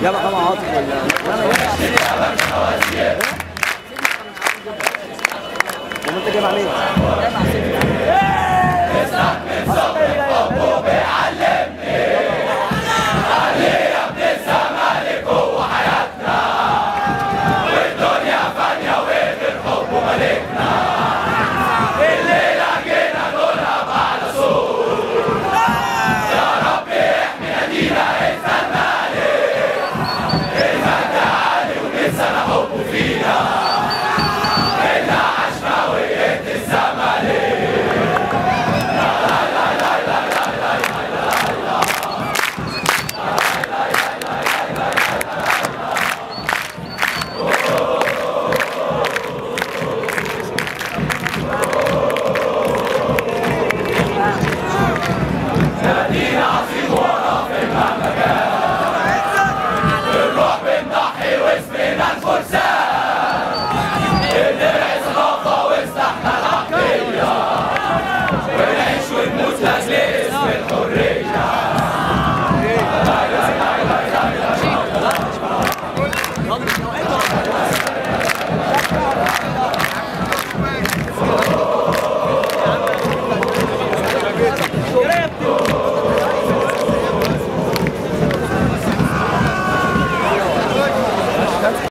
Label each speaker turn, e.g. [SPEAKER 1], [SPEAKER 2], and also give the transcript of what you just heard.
[SPEAKER 1] يا محمد عاطف ولا ولا انت جاي مع مين؟ جاي مع سيدي.
[SPEAKER 2] حبه بيعلمني اهلي يا ابن الزمالك هو حياتنا، والدنيا فانية وغير حبه ملكنا. الليلة جينا نقولها بعد صوت، يا رب احمي نادينا الزمالك. المجد عالي وننسى حبه فينا، اللي عشنا وقت الزمالك. نادينا عظيم ورا في المهما كان، بنروح بنضحي واسمنا الفرسان.